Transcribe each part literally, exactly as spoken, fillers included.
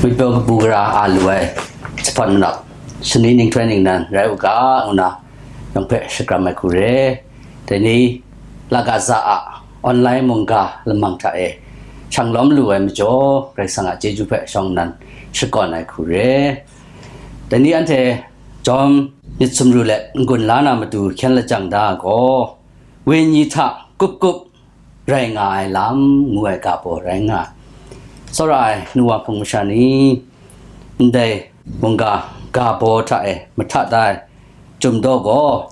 Wipyaw kabu gara a lu ai jahpan manap, shani ninghtoi ningnan rai u ga, ngu na yawng hpe shakram ai hku re. Dai ni, Lagaza a online mungga lamang hta e shang lawm lu ai majaw, Karai Kasang a chyeju hpe shawng nnan shakawn ai hku re. Dai ni anhte jawm myit sumru let n-gun la na matu hkyen lajang da ai gaw, wenyi hta kup kup rai nga ai lam ngu ai ga baw rai nga ai. Tsawra ai nu wa hpung masha ni, ndai mungga ga baw hta e mahta da ai Chyum daw gaw,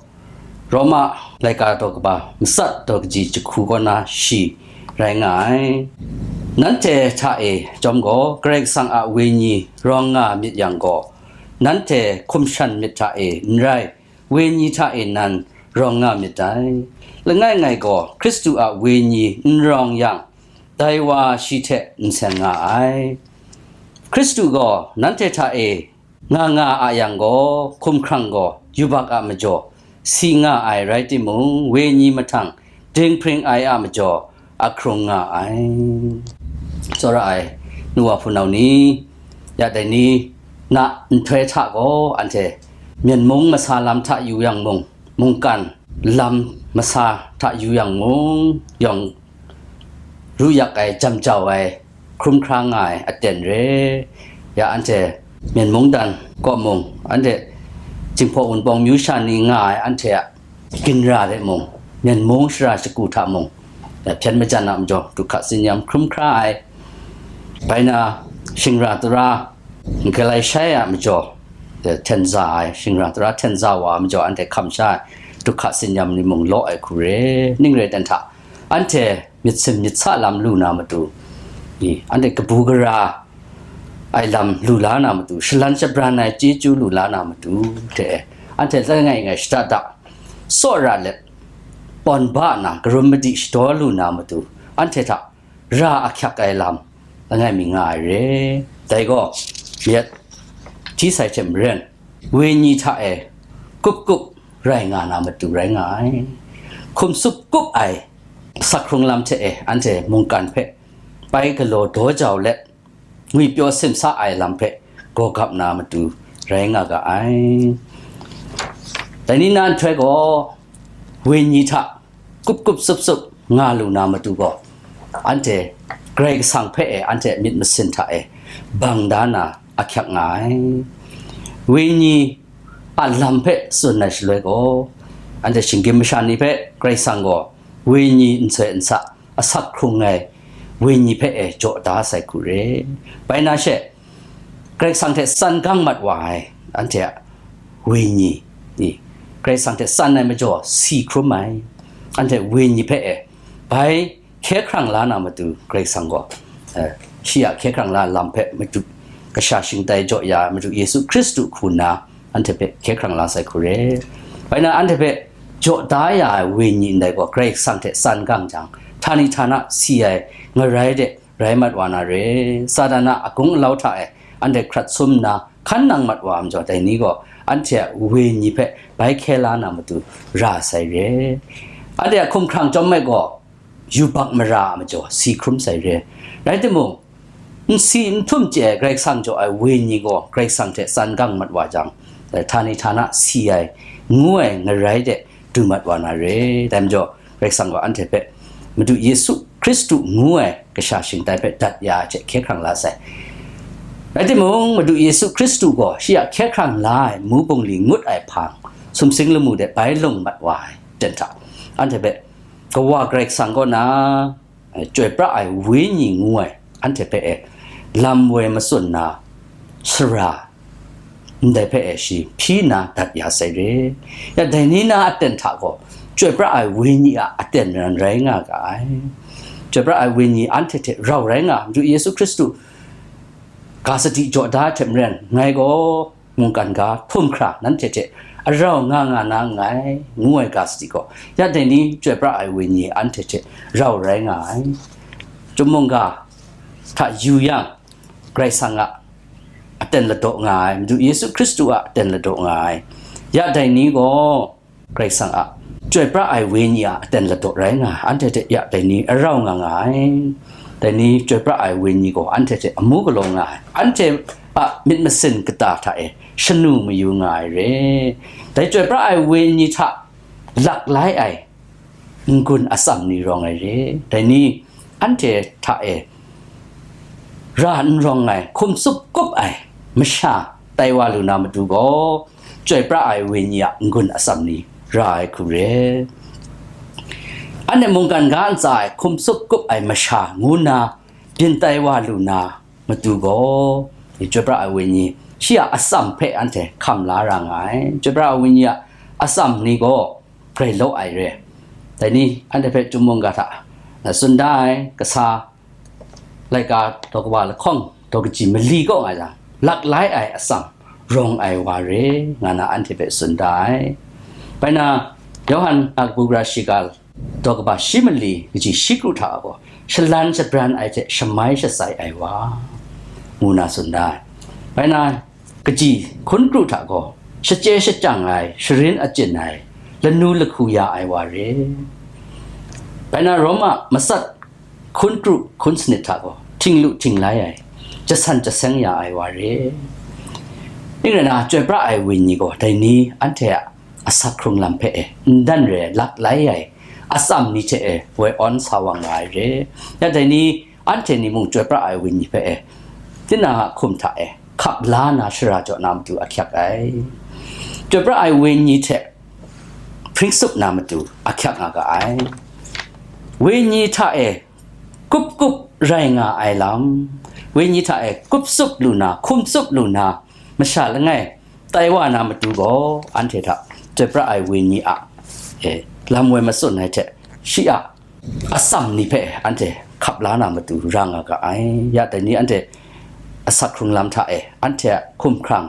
Roma laika daw kaba matsat daw kaji jahku kaw na shi rai nga ai. Nanhte hta e chyawm gaw, Karai Kasang a wenyi rawng nga myit yang gaw, nanhte hkum shan myit hta e n rai, wenyi hta e nan rawng nga myit dai. Langai ngai gaw, Hkristu a wenyi n rawng yang, dai wa shi hte n seng nga ai. Hkristu gaw nanhte hta e nga nga a yang gaw, hkumhkrang gaw yubak a majaw si nga ai rai timung, wenyi mahtang dinghpring ai a majaw ahkrung nga ai. Tsawra ai nu wa hpunau ni, ya dai ni na nhtoi hta gaw, anhte myen mung masa lam hta yu yang mung, mungkan lam masa hta yu yang mung, yawng ru yak ai, jam jau ai, hkrum hkra nga ai aten re. Ya anhte myen mungdan kaw mung, anhte Jinghpaw Wunpawng myu sha ni nga ai anhte a ginra hte mung, myen mung shara shagu hta mung, ya hpyen majan a majaw, du hka tsin-yam hkrum hkra ai, bai na shingra tara galai shai a majaw, hten za ai, shingra tara hten za wa a majaw, anhte hkam sha ai, du hka tsin-yam ni mung law ai hku re. Ning rai dan hta, anhte myit sin myit sa lam lu na matu, i, anhte kabu gara ai lam lu la na matu, shalan shabran ai chyeju lu la na matu hte, anhte langai ngai shada da, tsawra let, pawn ba na, karum madi shadaw lu na matu, anhte hta ra ahkyak ai lam langai mi nga ai re. Dai gaw, myit hti sai hte maren, wenyi hta e kup kup rai nga na matu rai nga ai. Hkum sup kup ai asak hkrung lam hte e anhte mungkan hpe bai galaw daw jau let, ngwipyaw simsa ai lam hpe gaw gap na matu rai nga ga ai. Dai ni na nhtoi gaw, wenyi hta kup kup sup sup nga lu na matu gaw, anhte Karai Kasang hpe e anhte myit masin hta e bang da na ahkyak nga ai. Wenyi a lam hpe tsun ai shaloi gaw, anhte shinggyim masha ni hpe Karai Kasang gaw wenyi nsoi nsa asak hkrung ai wenyi hpe e jaw da sai hku re. Bai na she, Karai Kasang hte tsan gang mat wa ai anhte a wenyi ni, Karai Kasang hte tsan ai majaw si hkrum ai, anhte wenyi hpe e bai hkye hkrang la na matu, Karai Kasang gaw, eh, shi a hkye hkrang la lam hpe madu kasha shingtai jaw ya ai madu Yesu Hkristu hku nna, anhte hpe hkye hkrang la sai hku re. Bai na, anhte hpe jaw da ya ai wenyi ndai gaw Karai Kasang hte tsan gang jang, htani htana si ai ngarai de rai mat wa na re. Satan a agung alau hta e anhte hkrat sum nna hkan nang mat wa ai majaw, dai ni gaw anhte a wenyi hpe bai hkye la na matu ra sai re. Anhte a hkumhkrang chyawm ai gaw, yubak mara a majaw si hkrum sai re. Rai timung, n si n htum chye ai Karai Kasang jaw ai wenyi gaw Karai Kasang hte tsan gang mat wa jang, htani htana si ai ngu ai ngarai de du mat wa na re. Dai majaw, Karai Kasang gaw anhte hpe Madu Yesu Hkristu ngu ai kasha shingtai hpe dat ya ai hte hkye hkrang la sai. Rai timung, Madu Yesu Hkristu gaw shi a hkye hkrang la ai mu bungli ngut ai hpang, sumsing lamu de bai lung mat wa ai ten hta, anhte hpe Kawa Karai Kasang kaw na, eh, Chyoi pra ai Wenyi ngu ai anhte hpe e lam woi matsun na sara ndai hpe e shi hpyi nna dat ya sai re. Ya dai ni na aten hta gaw, Chyoi pra ai Wenyi a aten ran rai nga ga ai. Chyoi pra ai Wenyi anhte hte rau rai nga, Madu Yesu Hkristu ga sadi jaw da ai hte maren, ngai gaw mungkan ga htum hkra nanhte hte arau nga nga na nngai, ngu ai ga sadi gaw, ya dai ni Chyoi pra ai Wenyi anhte hte rau rai nga ai. Chyum mungga hta yu yang, Karai Kasang a aten ladaw nga ai, Madu Yesu Hkristu a aten ladaw nga ai. Ya dai ni gaw, Karai Kasang a Chyoi pra ai Wenyi a aten ladaw rai nga ai, anhte hte ya dai ni arau nga nga ai. Dai ni chyoi pra ai wenyi gaw anhte hte amu galaw nga ai, anhte a myit masin kata hta e shanu mayu nga ai re. Dai chyoi pra ai wenyi hta lak lai ai n-gun atsam ni rawng ai re. Dai ni anhte hta e ra n rawng ai, hkum tsup kup ai masha tai wa lu na matu gaw, chyoi pra ai wenyi a n-gun atsam ni ra ai hku re. Anhte mungkan ga ntsa ai hkum tsup kup ai masha ngu nna byin tai wa lu na matu gaw, chyoi pra ai wenyi shi a atsam hpe anhte hkam la ra nga ai. Chyoi pra ai wenyi a atsam ni gaw grai law ai re. Dai ni anhte hpe Chyum mungga hta tsun da ai, kasa laika daw kaba lahkawng daw kaji mali kaw nga yang, lak lai ai atsam rawng ai wa re, nga na anhte hpe tsun da ai. Bai na, Yawhan a kabu gara shiga daw kaba shi mali kaji shi kru hta gaw, shalan shabran ai hte shamai shatsai ai wa, ngu na tsun da ai. Bai na, kaji hkun kru hta gaw, shachye shachyang ai, sharin achyin ai, lanu lahku ya ai wa re. Bai na, Roma matsat hkun kru hkun sanit hta gaw, htinglu htinglai ai, jasan jaseng ya ai wa re. Ning rai na, chyoi pra ai wenyi gaw, dai ni anhte a asak hkrung lam hpe e, n dan re ai, lak lai ai atsam ni hte e woi awn sa wa nga ai re. Ya dai ni anhte ni mung chyoi pra ai wenyi hpe e, tinang a hkum hta e hkap la na shara jaw na matu ahkyak ai. Chyoi pra ai wenyi hte hpring tsup na matu ahkyak nga ga ai. Wenyi hta e kup kup rai nga ai lam, wenyi hta e kup tsup lu na, hkum tsup lu na, masha langai tai wa na matu gaw, anhte hta chyoi pra ai wenyi a, e, lam woi matsun ai hte, shi a atsam ni hpe anhte hkap la na matu ra nga ga ai. Ya dai ni anhte asak hkrung lam hta e, anhte a hkumhkrang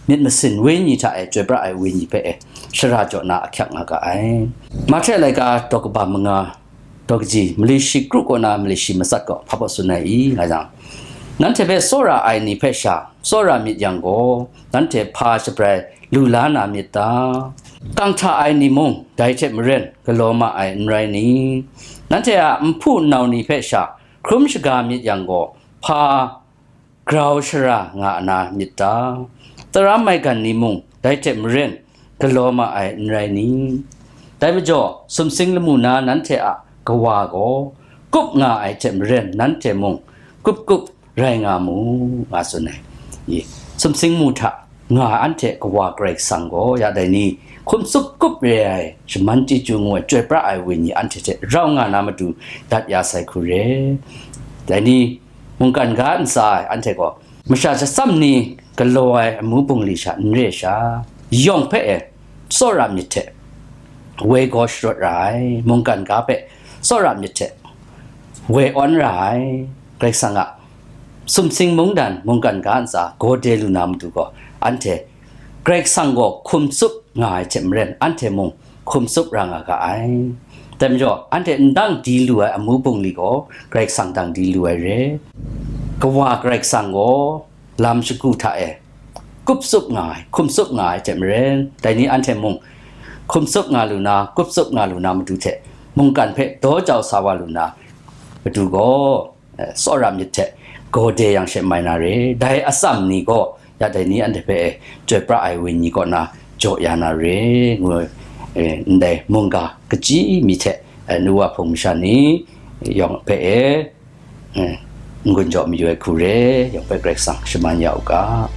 myit masin wenyi hta e chyoi pra ai wenyi hpe e, shara jaw na ahkyak nga ga ai. Mahte laika daw kaba manga, daw kaji mali shi kru kaw na mali shi matsat gaw hpa baw tsun ai i, nga yang, nanhte hpe tsawra ai ni hpe sha tsawra myit yang gaw, nanhte hpa shabrai lu la na myit ta? Kang hta ai ni mung dai hte maren galaw ma ai n rai ni? Nanhte a nhpu nnau ni hpe sha hkrum shaga myit yang gaw, hpa grau shara nga na myit ta? Tara maigan ni mung dai hte maren galaw ma ai n rai ni? Dai majaw, sumsing lamu na nanhte a Kawa gaw kup nga ai hte maren, nanhte mung kup kup rai nga mu, nga tsun ai. I, sumsing mu hta nga ai anhte Kawa Karai Kasang gaw, ya dai ni, hkum tsup kup re ai, shaman chyeju ngu ai, chyoi pra ai wenyi anhte hte rau nga na matu dat ya sai hku re. Dai ni, mungkan ga ntsa ai anhte gaw, masha shatsam ni galaw ai amu bungli sha n re sha, yawng hpe e tsawra myit hte woi gaw sharawt ra ai, mungkan ga hpe tsawra myit hte woi awn ra ai, Karai Kasang a sumsing mungdan mungkan ga ntsa gaw de lu na matu gaw, anhte Karai Kasang gaw hkum tsup nga ai hte maren, anhte mung hkum tsup ra nga ga ai. Dai majaw, anhte ndang di lu ai amu bungli gaw Karai Kasang dang di lu ai re. Kawa Karai Kasang gaw lam shagu hta e kup tsup nga ai, hkum tsup nga ai hte maren, dai ni anhte mung hkum tsup nga lu na, kup tsup nga lu na matu hte mungkan hpe daw jau sa wa lu na matu gaw, eh, tsawra myit hte gaw de yang she mai na re. Dai atsam ni gaw, ya dai ni anhte hpe e chyoi pra ai wenyi kaw na jaw ya na re, ngu, eh, ndai mungga kaji mi hte, eh, nu wa hpung masha ni yawng hpe e, eh, n-gun jaw mayu ai hku re, yawng hpe Karai Kasang shaman ya u ga.